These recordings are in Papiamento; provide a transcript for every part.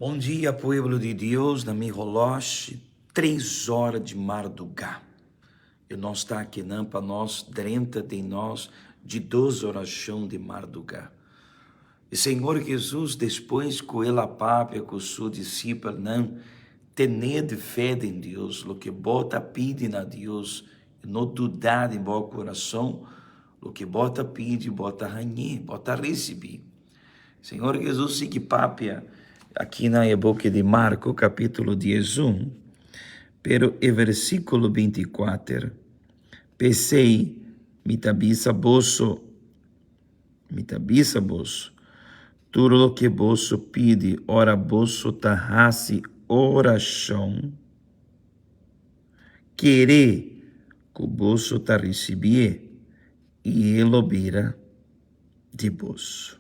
Bon dia pueblo di Dios na mi holoshi tres ora di mardugá i nos ta akinan pa nos drenta den nos di dos orashon di mardugá. I Señor Jesus despues ku el a papia ku su disipelnan tened fe den Dios loke bo ta pidi na Dios i no duda den bo kurason loke bo ta pidi bo ta hañ'é bo ta risibí. Señor Jesus sigui papia aki na e boki di Marko kapitulo 11, pero e versikulo 24, P'esei mi ta bisa boso, mi ta bisa boso, tur loke boso pidi ora boso ta hasi orashon, kere ku boso ta risibié, i e lo bira di boso.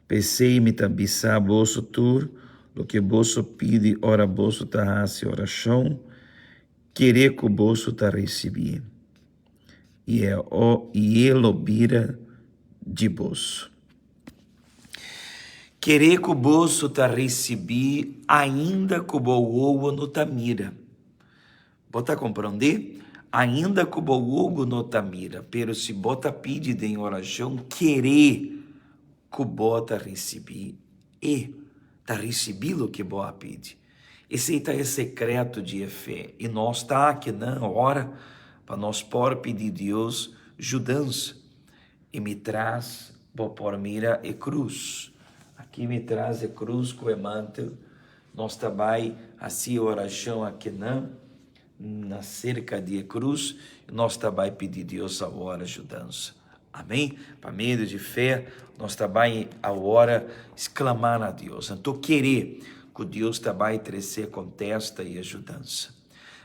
P'esei mi ta bisa boso tur loke boso pidi ora boso ta hasi orashon, kere ku boso ta risibí, i e i e lo bira di boso. Kere ku boso ta risibí ainda ku bo wowo no ta mira. Bo ta komprondé? Ainda ku bo wowo no ta mira, pero si bo ta pidi den orashon, kere ku bo ta risibí e ta risibí loke bo a pidi. Esei ta e sekreto di e fe, i nos ta akinan ora pa nos por pidi Dios judansa. I mi tras bo por mira e krus. Aki mi tras e krus ku e mantel. Nos ta bai hasi e orashon akinan na serka di e krus i nos ta bai pidi Dios awor ajudansa. Amen. Pa medio di fe nos ta bai awor sklama na Dios. Anto kere ku Dios ta bai trese kontesta i ajudansa.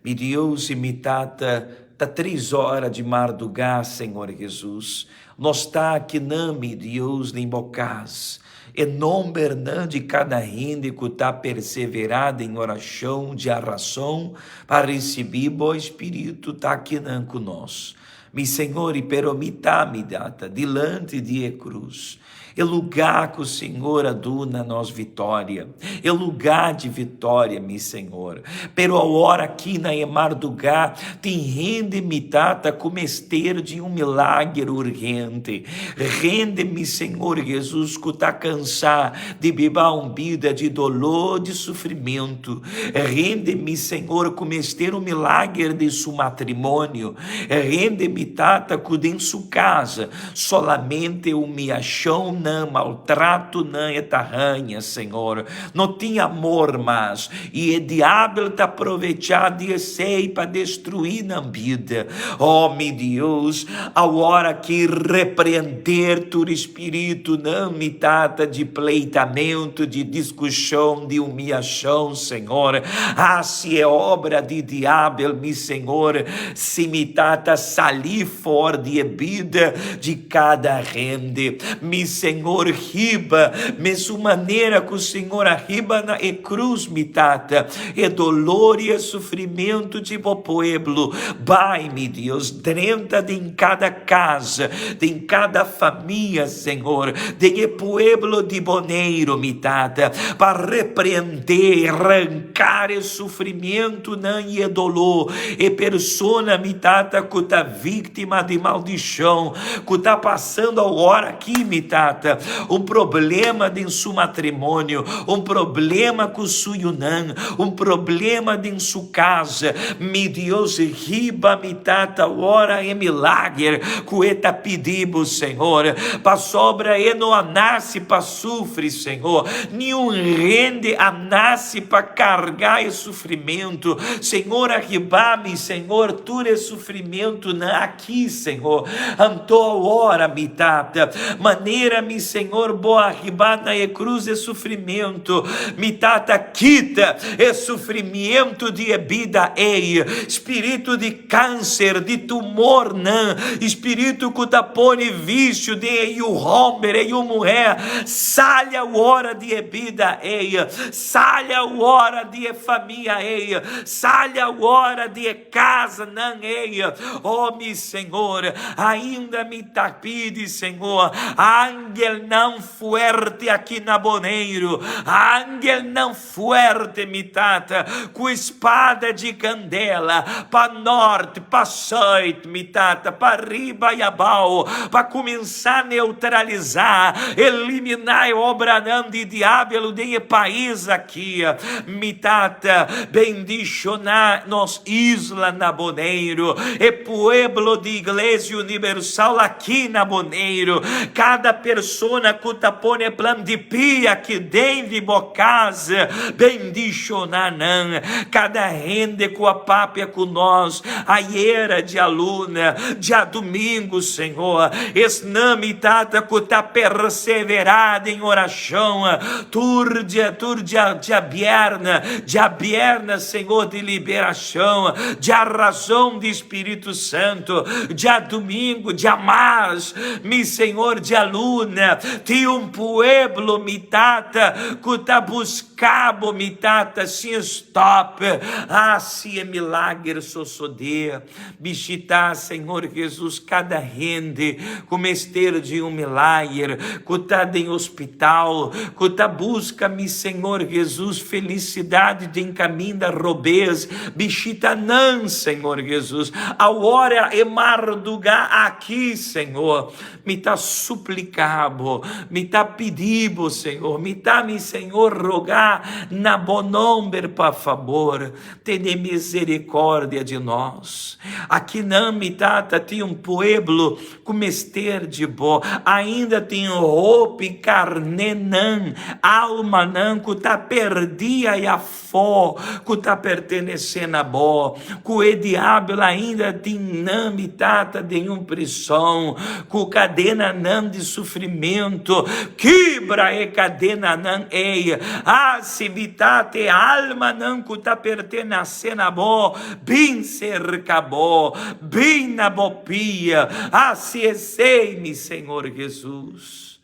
Mi Dios i mi Tata, ta tres ora di mardugá, Señor Jesus. Nos ta akinan, mi Dios, den bo kas. E nombernan di kada hende ku ta perseverá den orashon djarason pa risibí bo Spiritu ta akinan ku nos. Mi Señor, i pero mi ta, mi Tata, dilanti di e krus. E lugá ku Senhor a duna nos vitória, e lugá di vitória, mi Senhor. Pero awor aki na e mardugá tin hende, mi Tata, ku mester di un milager urgente. Hende, mi Senhor Jesus, ku ta kansá di biba un bida di doló, di sufrimentu. Hende, mi Senhor, ku mester un milager den su matrimonio. Hende, mi Tata, ku den su casa Solamente humiashonnan, maltratonan e ta haña, Señor. No tin amor mas, i e diabel ta provechá di esei pa destruí nan bida. Oh, mi Dios, awor aki reprender tur spiritunan, mi Tata, di pleitamentu, di diskushon, di humiashon, Señor. Hasi e obra di diabel, mi Señor, si mi Tata sali For di e bida di kada hende. Mi Señor hiba mesun manera ku Señor a hiba na e krus, mi Tata, e dolor i e sufrimentu di bo pueblo. Bai, mi Dios, drenta den kada kas, den kada famia, Señor, den e pueblo di Boneiru, mi Tata, pa reprendé, ranká e sufrimentunan i e doló. E persona, mi Tata, ku ta víktima di maldishon, ku ta pasando awor aki, mi Tata, un problema den su matrimonio, un problema ku su yunan, un problema den su kas, mi Dios, hiba, mi Tata, awor e milager ku e ta pidi Bo, Señor, pasobra e no a nase pa sufri, Señor, niun hende a nase pa karga e sufrimentu. Señor, a hiba mi, Señor, tur e sufrimentunan aki, Señor. Anto awor, mi Tata, manera mi Señor Bo a hiba na e cruz e sufrimentu, mi Tata, kita e sufrimientu di e bida ei, spiritu di cáncer, di tumornan, spiritu cu ta pone vicio den e yu homber, e yu muher, sali awor di e bida ei. Sali awor di e famia ei, sali awor di e kasanan ei. Oh, mi. Señor, ainda mi ta pidi, Señor, angelnan fuerte aki na Boneiru, angelnan fuerte, mi Tata, ku spada di kandela, pa nort, pa sùit, mi Tata, pa riba i abou, pa kuminsá neutralisá, eliminá e obranan di diabel den e pais aki. Mi Tata, bendishoná nos isla na Boneiru, e pueblo di Iglesia Universal aki na Boneiru, kada persona ku ta pone plan di pia aki den di bo kas, bendishoná nan. Kada hende ku a papia ku nos ayera djaluna, djadumingu, Señor, esnan, mi Tata, ku ta perseverá den orashon tur dia, tur dia, djabièrnè, djabièrnè, Señor, di liberashon, djarazon di Spiritu Santu, djadumingu, djamars, mi Señor, djaluna, tin un pueblo, mi Tata, ku ta buska Bo, mi Tata, sin stòp. Hasi e milager sosodé. Bishitá, Señor Jesus, kada hende ku mester di un milager, ku ta den hospital, ku ta buska, mi Señor Jesus, felisidat den kaminda robes. Bishita nan, Señor Jesus. Awor e mardugá aki, Señor, mi ta supliká Bo, mi ta pidi Bo, Señor, mi ta, mi Señor, rogá na Bo nomber, pa fabor. Tene misericordia di nos. Akinan mi Tata tin un pueblo ku mester di bo. Ainda tin hopi karnenan, almanan ku ta perdí ayafó, ku ta pertenesé na bo. Ku e diabel ainda tin nan, mi Tata, den un prison, ku kadenanan di sufrimentu. Kibra e kadenanan ei. Hasi mi Tata e almanan ku ta pertenasé na bo, bin serka bo, bin na bo pia. Hasi esei, mi Señor Jesus.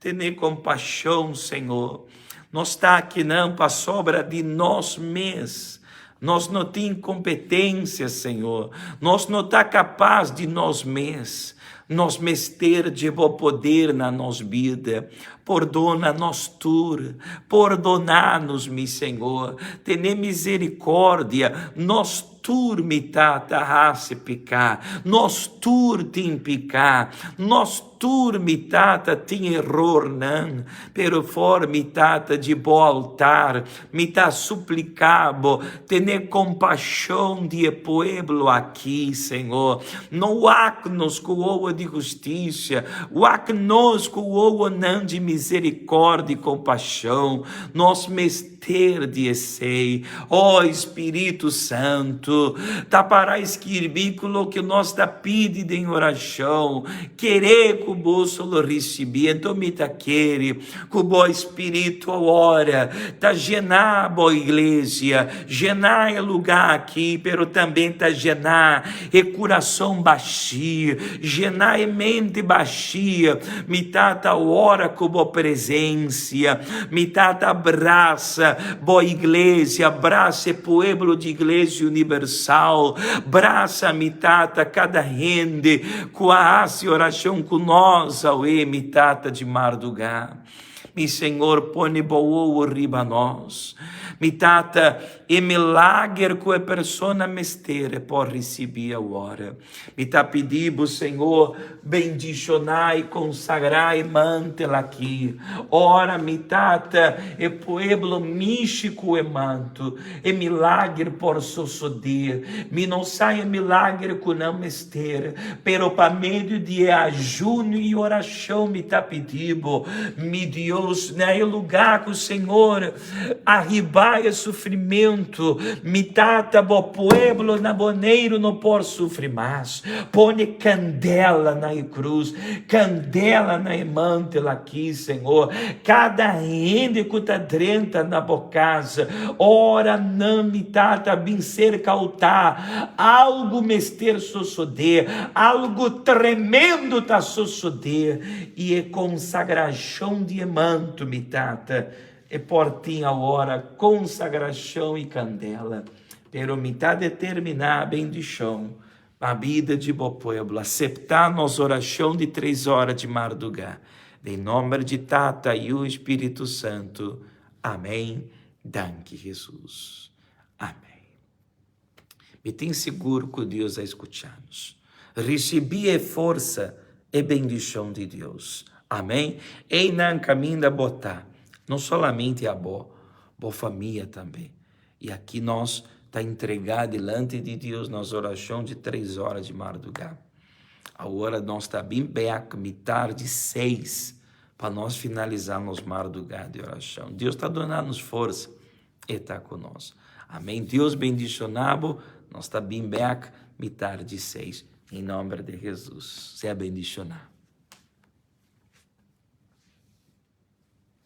Tene kompashon, Señor. Nos ta akinan pasobra di nos mes. Nos no tin kompetensia, Señor. Nos no ta kapas di nos mes. Nos mester dje bo poder na nos bida. Pordona nos tur. Pordoná nos, mi Señor. Tene misericordia. Nos tur, mi Tata, hasi piká. Nos tur tin piká. Nos Tur mi tata tin erornan, pero for mi tata di bo altar, mi ta suplica bo, tene compasion di e pueblo aki, Señor. No wak nos cu wowo di husticia, wak nos cu wowonan di misericordia y compasion. Nos mester. Ter di esei. O Spiritu Santu, ta para skirbí ku loke nos ta pidi den orashon, kere ku boso lo risibí. Enton mi ta kere ku bo Spiritu awor ta jená bo iglesia, jená e lugá aki, pero tambe ta jená e kurason bashí, jená e mente bashí. Mi Tata, ora ku bo presensia. Mi Tata, brasa bo iglesia, brasa e pueblo di Iglesia Universal, brasa, mi Tata, kada hende ku a hasi orashon ku nos awe, mi Tata di mardugá. Mi Señor, pone bo wowo riba nos. Mi Tata, e milager ku e persona mester e por risibí awor. Mi ta pidi bo, Señor, bendishoná i konsagrá e mantel aki. Ora, mi Tata, e pueblo mishi ku e mantu, e milager por sosodé. Mi no sa e milager ku nan mester, pero pa medio di e ayuno i orashon mi ta pidi bo, mi Dios, na e lugá ku Señor a hiba e sufrimentu, mi Tata, bo pueblo na Boneiru no por sufri mas. Pone kandela na e krus, kandela na e mantel aki, Señor. Kada hende ku ta drenta na bo kas, ora nan, mi Tata, bin serka altar, algu mester sosodé, algu tremendo ta sosodé, i e konsagrashon di e mantu, mi Tata, E por tin awor konsagrashon i kandela, pero mi ta determiná bendishon. Na bida di bo pueblo, aseptá nos orashon di tres ora di mardugá. Den nòmber di Tata, Yu i Spiritu Santu. Amèn. Danki Hesus. Amèn. Mi tin sigur ku Dios a skucha nos. Risibí e forsa e bendishon di Dios. Amèn. Einan kaminda bo ta, no solamente abo, bo famia tambe. I aki nos ta entregá dilanti di Dios nos orashon di tres ora di mardugá. Awor nos ta bin bèk mitar di seis pa nos finalisá nos mardugá di orashon. Dios ta duna nos forsa, E ta ku nos. Amén. Dios bendishoná bo. Nos ta bin bèk mitar di seis. Den nòmber di Hesus. Sea bendishoná.